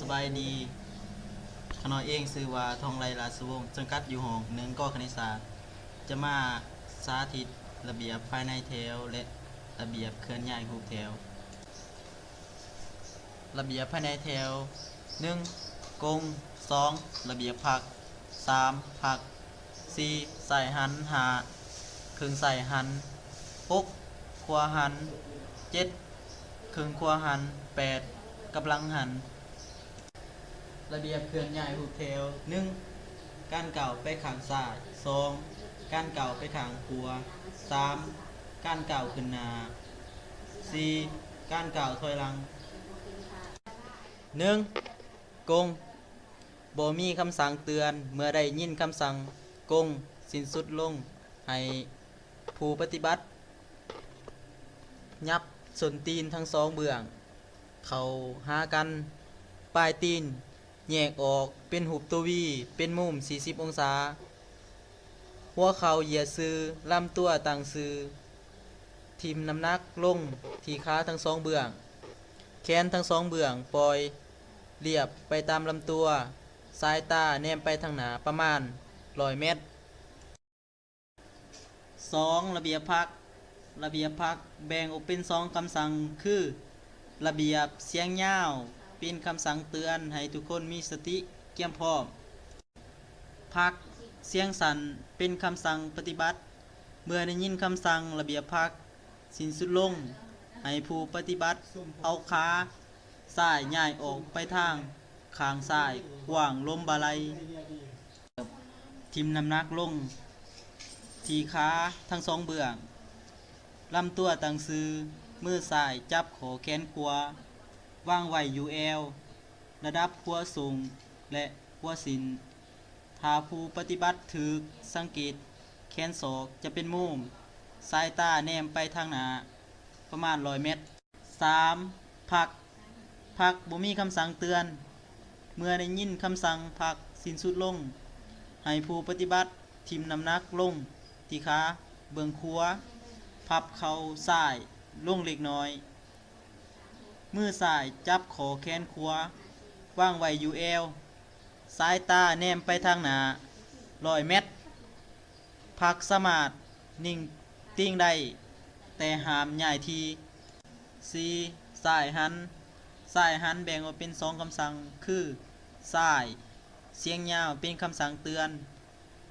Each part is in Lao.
ສະບາຍດີ, ຂ້ານ້ອຍເອງຊື່ວ່າ ທອງໄລ ລາຊະວົງ, ສັງກັດຢູ່ຫ້ອງໜຶ່ງ ກ ຄະນິດສາດ, ຈະມາສາທິດລະບຽບພາຍໃນແຖວ ແລະ ລະບຽບເຄື່ອນຍ້າຍຮູບແຖວ. ລະບຽບພາຍໃນແຖວ. ໜຶ່ງ ກົງ. ສອງ ລະບຽບພັກ. ສາມ ພັກ. ສີ່ ຊ້າຍຫັນ. ຫ້າ ເຄິ່ງຊ້າຍຫັນ. ຫົກ ຂວາຫັນ. ເຈັດ ເຄິ່ງຂວາຫັນ. ແປດ ກຳລັງຫັນ. ລະບຽບເຄື່ອນຍ້າຍຮູບແຖວ. ໜຶ່ງ ການກ້າວໄປຂ້າງຊ້າຍ. ສອງ ການກ້າວໄປຂ້າງຂວາ. ສາມ ການກ້າວຂຶ້ນໜ້າ. ສີ່ ການກ້າວຖອຍຫຼັງ. ໜຶ່ງ ກົງ. ບໍ່ມີຄຳສັ່ງເຕືອນ. ເມື່ອໄດ້ຍິນຄຳສັ່ງກົງສິ້ນສຸດລົງ, ໃຫ້ຜູ້ປະຕິບັດຫຍັບສົ້ນຕີນທັງສອງເບື້ອງເຂົ້າຫາກັນ, ປາຍຕີນແຍກອອກເປັນຮູບຕົວ V ເປັນມຸມສີ່ສິບອົງສາ. ຫົວເຂົ່າຢຽດຊື່, ລຳຕົວຕັ້ງຊື່, ຖິ້ມນ້ຳໜັກລົງທີ່ຂາທັງສອງເບື້ອງ. ແຂນທັງສອງເບື້ອງປ່ອຍລຽບໄປຕາມລຳຕົວ, ສາຍຕາແນມໄປທາງໜ້າປະມານຮ້ອຍແມັດ. ສອງ ລະບຽບພັກ. ລະບຽບພັກແບ່ງອອກເປັນສອງຄຳສັ່ງຄື ລະບຽບສຽງຍາວ ເປັນຄຳສັ່ງເຕືອນໃຫ້ທຸກຄົນມີສະຕິກຽມພ້ອມ. ພັກສຽງສັ້ນ ເປັນຄຳສັ່ງປະຕິບັດ. ເມື່ອໄດ້ຍິນຄຳສັ່ງລະບຽບພັກສິ້ນສຸດລົງ, ໃຫ້ຜູ້ປະຕິບັດເອົາຂາຊ້າຍຍ້າຍອອກໄປທາງຂ້າງຊ້າຍ, ກວ້າງລົມບ່າໄຫຼ່, ຖິ້ມນ້ຳໜັກລົງທີ່ຂາທັງສອງເບື້ອງ, ລຳຕົວຕັ້ງຊື່, ມືຊ້າຍຈັບຂໍ້ແຂນຂວາ, ວາງໄວ້ຢູ່ແອວ, ລະດັບຫົວສົ້ງ ແລະ ຫົວສິ້ນ. ຖ້າຜູ້ປະຕິບັດຖືກສັງເກດ, ແຂນສອກຈະເປັນມຸມ, ສາຍຕາແນມໄປທາງໜ້າປະມານຮ້ອຍແມັດ. ສາມ ພັກ. ພັກບໍ່ມີຄຳສັ່ງເຕືອນ. ເມື່ອໄດ້ຍິນຄຳສັ່ງພັກສິ້ນສຸດລົງ, ໃຫ້ຜູ້ປະຕິບັດຖິ້ມນ້ຳໜັກລົງທີ່ຂາເບື້ອງຂວາ, ພັບເຂົ່າຊ້າຍລົງເລັກນ້ອຍ. ມືຊ້າຍຈັບຂໍ້ແຂນຂວາ, ວາງໄວ້ຢູ່ແອວ, ສາຍຕາແນມໄປທາງໜ້າຮ້ອຍແມັດ. ພັກສາມາດນິ່ງຕີງໄດ້, ແຕ່ຫ້າມຍ້າຍທີ່. ສີ່ ຊ້າຍຫັນ. ຊ້າຍຫັນແບ່ງອອກເປັນສອງຄຳສັ່ງຄື ຊ້າຍ, ສຽງຍາວ ເປັນຄຳສັ່ງເຕືອນ.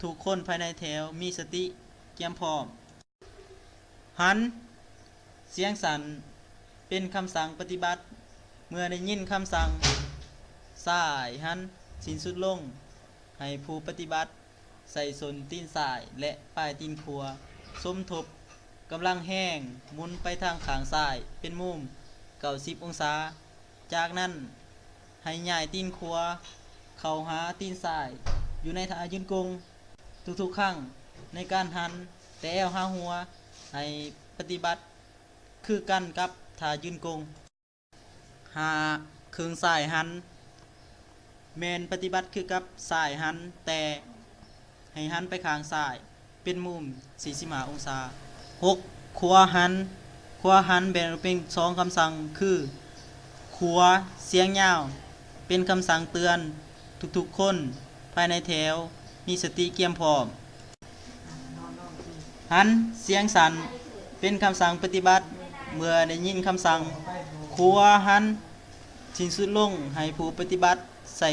ທຸກຄົນພາຍໃນແຖວມີສະຕິກຽມພ້ອມ. ຫັນ, ສຽງສັ້ນ ເປັນຄຳສັ່ງປະຕິບັດ. ເມື່ອໄດ້ຍິນຄຳສັ່ງຊ້າຍຫັນສິ້ນສຸດລົງ, ໃຫ້ຜູ້ປະຕິບັດໃຊ້ສົ້ນຕີນຊ້າຍ ແລະ ປາຍຕີນຂວາສົມທົບກຳລັງແຮງໝູນໄປທາງຂ້າງຊ້າຍເປັນມຸມເກົ້າສິບອົງສາ. ຈາກນັ້ນ ໃຫ້ຍ້າຍຕີນຂວາເຂົ້າຫາຕີນຊ້າຍ ຢູ່ໃນທ່າຢືນກົງ. ທຸກໆຄັ້ງໃນການຫັນແຕ່ແອວຫາຫົວ ໃຫ້ປະຕິບັດຄືກັນກັບທ່າຢືນກົງ. ຫ້າ ເຄິ່ງຊ້າຍຫັນ ແມ່ນປະຕິບັດຄືກັບຊ້າຍຫັນ, ແຕ່ໃຫ້ຫັນໄປຂ້າງຊ້າຍເປັນມຸມສີ່ສິບຫ້າອົງສາ. ຫົກ ຂວາຫັນ. ຂວາຫັນແບ່ງອອກເປັນສອງຄຳສັ່ງຄື ຂວາ, ສຽງຍາວ ເປັນຄຳສັ່ງເຕືອນ. ທຸກໆຄົນພາຍໃນແຖວມີສະຕິກຽມພ້ອມ. ຫັນ, ສຽງສັ້ນ ເປັນຄຳສັ່ງປະຕິບັດ. ເມື່ອໄດ້ຍິນຄຳສັ່ງຂວາຫັນສິ້ນສຸດລົງ, ໃຫ້ຜູ້ປະຕິບັດໃຊ້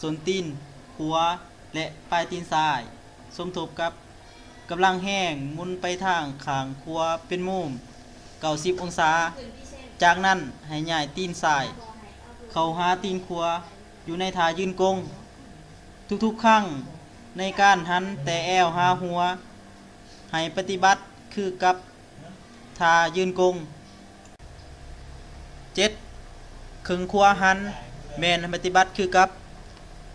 ສົ້ນຕີນຂວາ ແລະ ປາຍຕີນຊ້າຍ ສົມທົບກັບກຳລັງແຮງໝູນໄປທາງຂ້າງຂວາເປັນມຸມເກົ້າສິບອົງສາ. ຈາກນັ້ນໃຫ້ຍ້າຍຕີນຊ້າຍເຂົ້າຫາຕີນຂວາ ຢູ່ໃນທ່າຢືນກົງ. ທຸກໆຄັ້ງໃນການຫັນແຕ່ແອວຫາຫົວ ໃຫ້ປະຕິບັດຄືກັບທ່າຢືນກົງ. ເຈັດ ເຄິ່ງຂວາຫັນ ແມ່ນປະຕິບັດຄືກັບ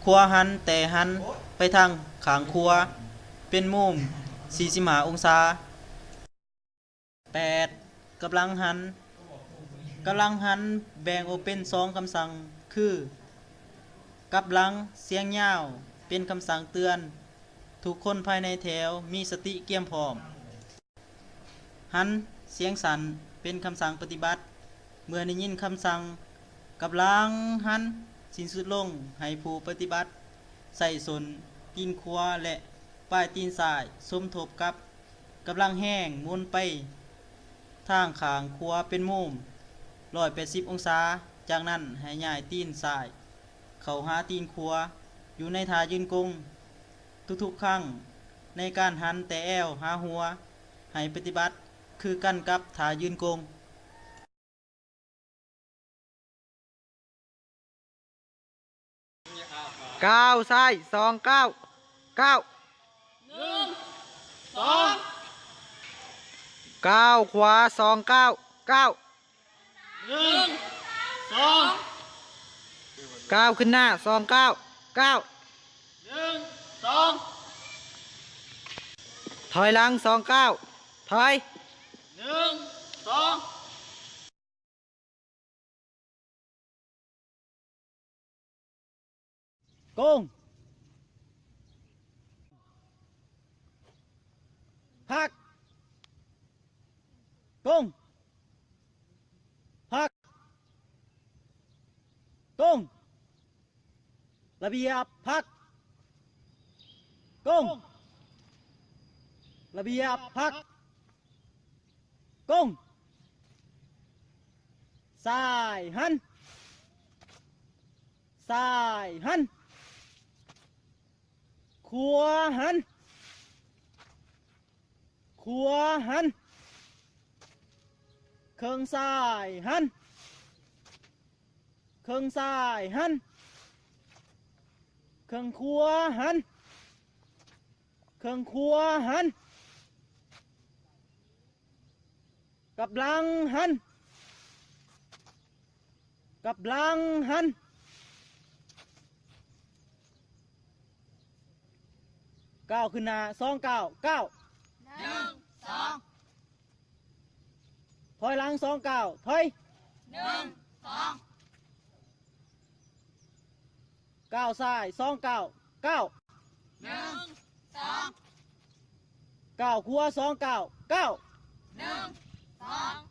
ຂວາຫັນ ແຕ່ຫັນໄປທາງຂ້າງຂວາເປັນມຸມສີ່ສິບຫ້າອົງສາ. ແປດ ກຳລັງຫັນ. ກຳລັງຫັນແບ່ງອອກເປັນສອງຄຳສັ່ງຄື ກຳລັງ, ສຽງຍາວ ເປັນຄຳສັ່ງເຕືອນ. ທຸກຄົນພາຍໃນແຖວມີສະຕິກຽມພ້ອມ. ຫັນ, ສຽງສັ້ນ ເປັນຄຳສັ່ງປະຕິບັດ. ເມື່ອໄດ້ຍິນຄຳສັ່ງ ກຳລັງຫັນ ສິ້ນສຸດລົງ, ໃຫ້ຜູ້ປະຕິບັດໃຊ້ສົ້ນຕີນຂວາ ແລະ ປາຍຕີນຊ້າຍສົມທົບກັບກຳລັງແຮງໝູນໄປທາງຂ້າງຂວາເປັນມຸມຮ້ອຍແປດສິບອົງສາ. ຈາກນັ້ນໃຫ້ຍ້າຍຕີນຊ້າຍເຂົ້າຫາຕີນຂວາ ຢູ່ໃນທ່າຢືນກົງ. ທຸກໆຄັ້ງໃນການຫັນແຕ່ແອວຫາຫົວ ໃຫ້ປະຕິບັດຄືກັນກັບທ່າຢືນກົງ. ກ້າວຊ້າຍສອງກ້າວ, ກ້າວ, ໜຶ່ງ ສອງ ກ້າວຂວາສອງກ້າວ, ກ້າວ, ໜຶ່ງ ສອງ ກ້າວຂຶ້ນໜ້າສອງກ້າວ, ກ້າວ, ໜຶ່ງ ສອງ ຖອຍຫຼັງສອງກ້າວ, ຖອຍ, ໜຶ່ງ ສອງ ກົງ ພັກ ກົງ ພັກ ກົງ ລະບຽບພັກ ກົງ ລະບຽບພັກ ກົງ ຊ້າຍຫັນ ຊ້າຍຫັນ ຂວາຫັນ ຂວາຫັນ ເຄິ່ງຊ້າຍຫັນ ເຄິ່ງຊ້າຍຫັນ ເຄິ່ງຂວາຫັນ ເຄິ່ງຂວາຫັນ ກັບຫຼັງຫັນ ກັບຫຼັງຫັນ ກ້າວຂຶ້ນໜ້າສອງກ້າວ, ກ້າວ, ໜຶ່ງ ສອງ ຖອຍຫຼັງສອງກ້າວ, ຖອຍ, ໜຶ່ງ ສອງ ກ້າວຊ້າຍສອງກ້າວ, ກ້າວ, ໜຶ່ງ ສອງ ກ້າວຂວາສອງກ້າວ, ກ້າວ, ໜຶ່ງ ສອງ